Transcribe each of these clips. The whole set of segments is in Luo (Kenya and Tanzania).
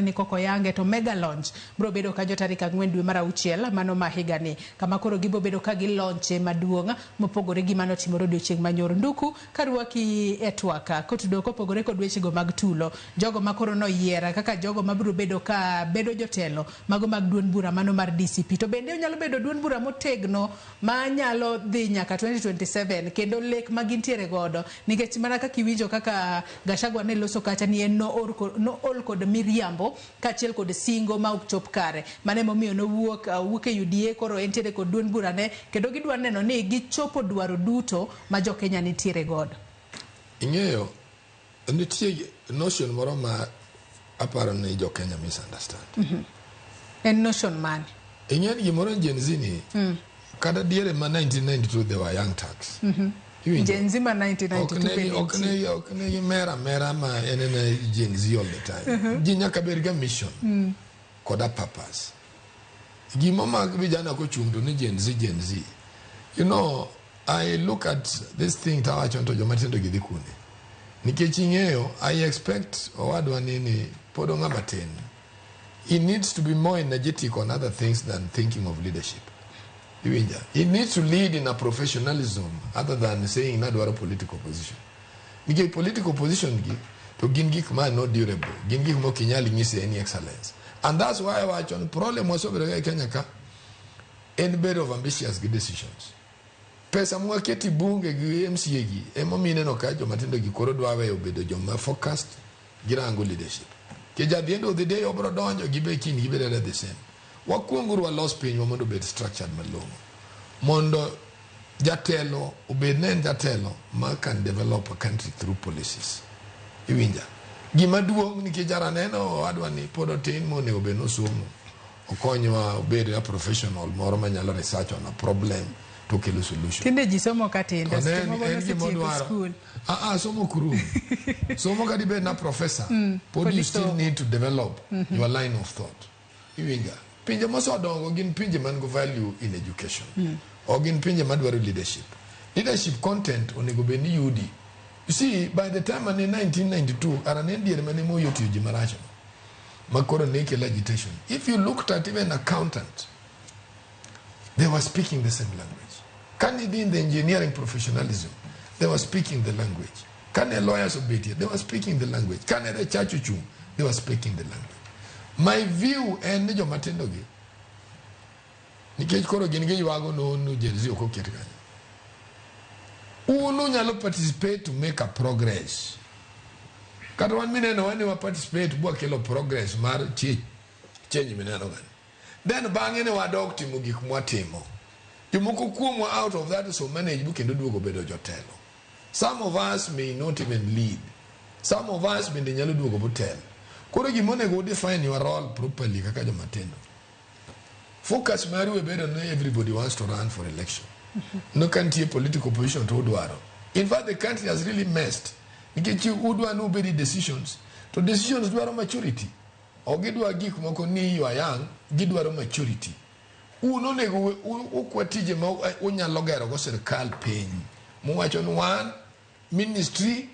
ni koko yange to mega launch biro bedo kanyo tarik 4 dwe mar 6 mano ma higani, kama koro gibiro bedo ka gilaunche maduong' mopogore gi mano timore odiochieng' manyoro. Nduku karwaki e twak kotudo kopogore kod wechego mag tulo, jogo ma koro noyier kaka jogo mabiro bedo ka bedo jotelo mago mag duond bura mano mar DCP, to bende onyalo bedo duond bura motegno ma nyalo dhi nyaka 2027 kendo lek ma gintiere godo, nikech mana kaka iwinjo kaka Gachagua ne loso kacha ni en nool kod miriambo kaachiel kod singo ma ok chop kare. Mano emomiyo nowuok owuok e UDA, koro entiere kod duond burane kendo gidwa neno ni gichopo dwaro duto ma jo Kenya nitiere godo. Ing'eyo, nitie notion moro ma aparo ni jo Kenya misunderstand. En notion mane? Ing'eyo ni gimoro Gen Z ni, kata diere ma 1992 they were young Turks. Iwinjo? Gen Z ma 1992 bende nitie. Ok ne gimera mera ma en ena Gen Z all the time. Ji nyaka bed ga mission kod a purpose. Gima mag vijana kochung' to ni Gen Z, Gen Z. I look at this thing tawacho to joma tindo gi dhi kune. Nikech ing'eyo, I expect owadwa ni pod ong'ama tin. He needs to be more energetic on other things than thinking of leadership. Iwinja? He needs to lead in a professionalism other than saying nadwaro political position. Nikech political position gi to gin gik ma not durable. Gin gik ma ok inyal nyise any excellence. And that's why awacho ni problem wasebedo go e Kenya ka en bedo of ambitious gi decisions. Pesa mwaketi bunge gi MCA gi emomiyo ineno ka joma tindo gi koro dwa weyo bedo joma focused girango leadership. Nikech at the end of the day obro donjo gibe kiny gibedo the same. Wakuong uru walos pinywa mondo obed structured malong'o. Mondo jatelo obed ne en jatelo ma can develop a country through policies. Iwinja? Gima duong' nikech ara neno owadwa ni pod otin monego bed nosomo. Okonywa obed a professional moro manyalo research on a problem to kelo solution. Tinde ji somo ka tindo, To ne seche en moko en nosetieko gima odwaro. skul. Ah, ah, somo ok rum. Somo kata ibed na professor, pod pod you still isomo. need to develop your line of thought. Iwinja? Pinje mosedongo gin pinje man go value in education. Ok gin pinje madwaro leadership. Leadership content onego bed ni yudi. You see, by the time mane 1992, ara ne en diere mane Moi otiyo ji marach no. Ma koro ne kelo agitation. If you looked at even accountant, they were speaking the same language. Kane idhi in the engineering professionalism, they were speaking the language. Kane lawyers obetie, they were speaking the language. Kane the church ochung', they were speaking the language. My view en ni joma tindo gi, nikech koro gin giywago no Gen Z ok oket kanyo. Un unyalo participate to make a progress. Kata wan mineno wan ni wa participate bwakelo progress mar change mineno gani. Then bang'e ne wadok timo gik mwatimo. Jomoko kuomwa out of that so manage bu kendo duogo bedo jotelo. Some of us may not even lead. Some of us bende nyalo duogo botel. Koro gima onego define your role properly kaka joma tindo. Focus maru e bedo ni everybody wants to run for election. No ka nitie political position to udwaro. In fact, the country has really messed. Nikech udwa ni ubedi decisions. To decisions dwaro maturity. Ok gidwa gik moko ni you are young, gidwaro maturity. Un onego ukwa tije ma unyalo gero go sirkal piny. Muwacho ni wan ministry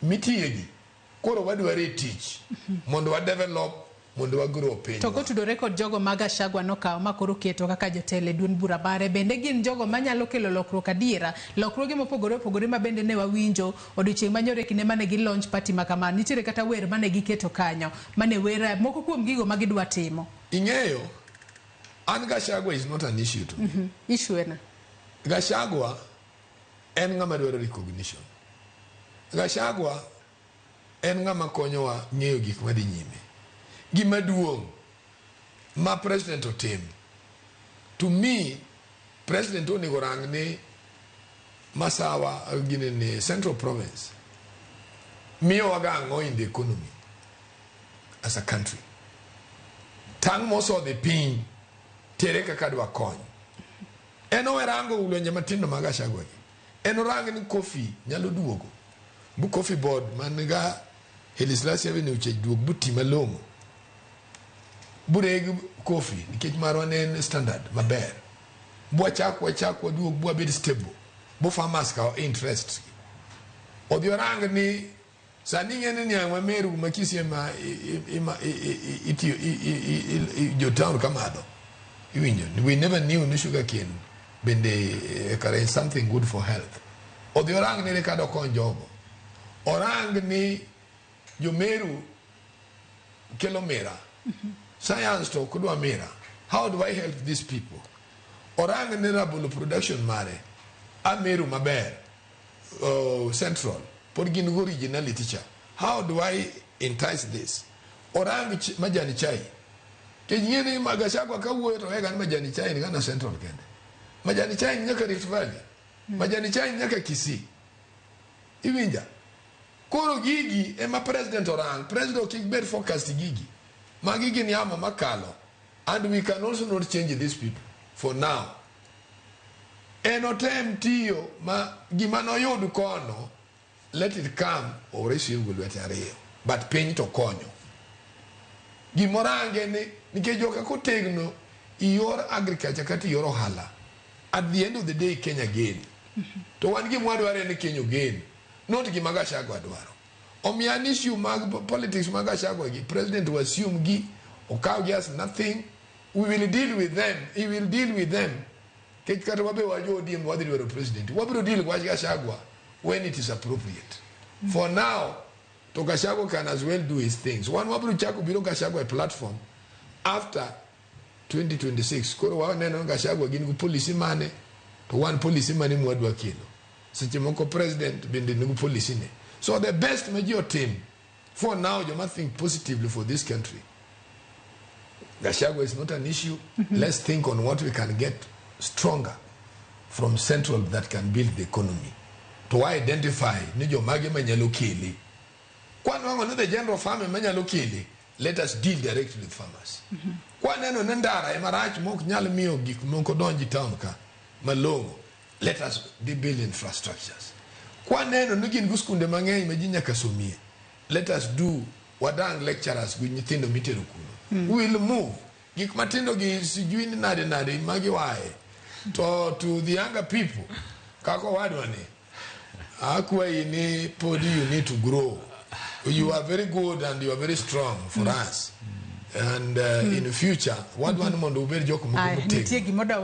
mitiye gi koro wadwaro e tich mondo wa develop, mondo wa grow To pinywa. Kotudore kod jogo ma Gachagua nokawo ma koro keto kaka jotelo e duond bura mare, bende gin jogo manyalo kelo lokruok adiera, lokruoge mopogore opogore ma bende ne wawinjo odiochieng' manyoro e kinde mane gi launch party ma kamano. Nitiere kata wer mane giketo kanyo mane wer moko kuom gigo ma gidwa timo. Ing'eyo, an Gachagua is not an issue to me. Issue en? Gachagua en ng'ama dwaro recognition. Gachagua en ng'ama konyowa ng'eyo gik madhi nyime. Gima duong' ma president otim, to me, president onego rang ni Masawa gini ni Central Province miyowa ga ang'o in the economy as a country. Tang' mosodhi piny tere kaka dwa kony. En owe rango lwenje matindo mag Gachagua gi. En orang ni coffee nyalo duogo. Bu coffee board man ga Haile Selassie Avenue chech duog bu ti malong'o. Bureg coffee nikech marwa ne en standard maber. Bwachak wachak waduog bwabed stable. Bu farmers kaw interest. Odhi orang ni Sani ing'e ni niang' ma Meru ma Kisii ema itiyo jo town kamadho. Iwinjo? We never knew ni sugar cane bende kare is something good for health. Odhi orang ni kado kony jogo. Orang ni jomeru kelo mira. Science to ok dwa mira. How do I help these people? Orang ni rabolo production mare. Ameru maber. Central. Pod gin go originality cha. How do I entice this? Orang majani chai. Kech ng'e ni Gachagua kawuoyo to wega ni majani chai ni gana Central kende. Majani chai ni nyaka Rift Valley. Majani chai ni nyaka Kisii. Iwinja? Koro gigi ema president orang. President kik bed focused gigi. Magi gin yamo makalo. And we can also not change these people for now. En otem tiyo ma gima noyud kono, let it come or receive gi lwete ariyo. But piny to konyo. Gimorange ni nikech joka kotegno iyor agriculture kata iyor ohala. At the end of the day Kenya gain. To wan gima wadwaro en ni Kenya ogain. Not gima Gachagua dwaro. Omiyo an issue mag politics mag Gachagua gi, president will assume gi, okaw gi as nothing. We will deal with them. He will deal with them. Kech kata wabe wajo ODM wadhi dwaro president. Wabiro deal wach Gachagua when it is appropriate. For now, to Gachagua can as well do his things. Wan wabiro chako biro Gachagua e platform after 2026. Koro waneno Gachagua gin gi policy mane, to wan policy mane mwadwa kelo. Seche moko president bende nigi policy ne. So the best ma ji otim for now, joma think positively for this country. Gachagua is not an issue. Let's think on what we can get stronger from central that can build the economy. To identify ni jomage manyalo kele. Kwanwang'o ni the general farmer manyalo kele, let us deal directly with farmers. Kwaneno ni ndara ema rach mok nyal miyo gik moko donji town ka malong'o, let us build infrastructures. Kwaneno ni gin gi skunde mang'eny ma ji nyaka somie, let us do wadang lecturers gi nyithindo mitero kuno. We will move. Gik matindo gi sijui ni nade nade magi waye. To the younger people, kaka owadwa ni, akwayi ni podi you need to grow. You are very good and you are very strong for us. And in the future, wadwa ni mondo ubed jok moko Ay, motegno. nitie gima odwa.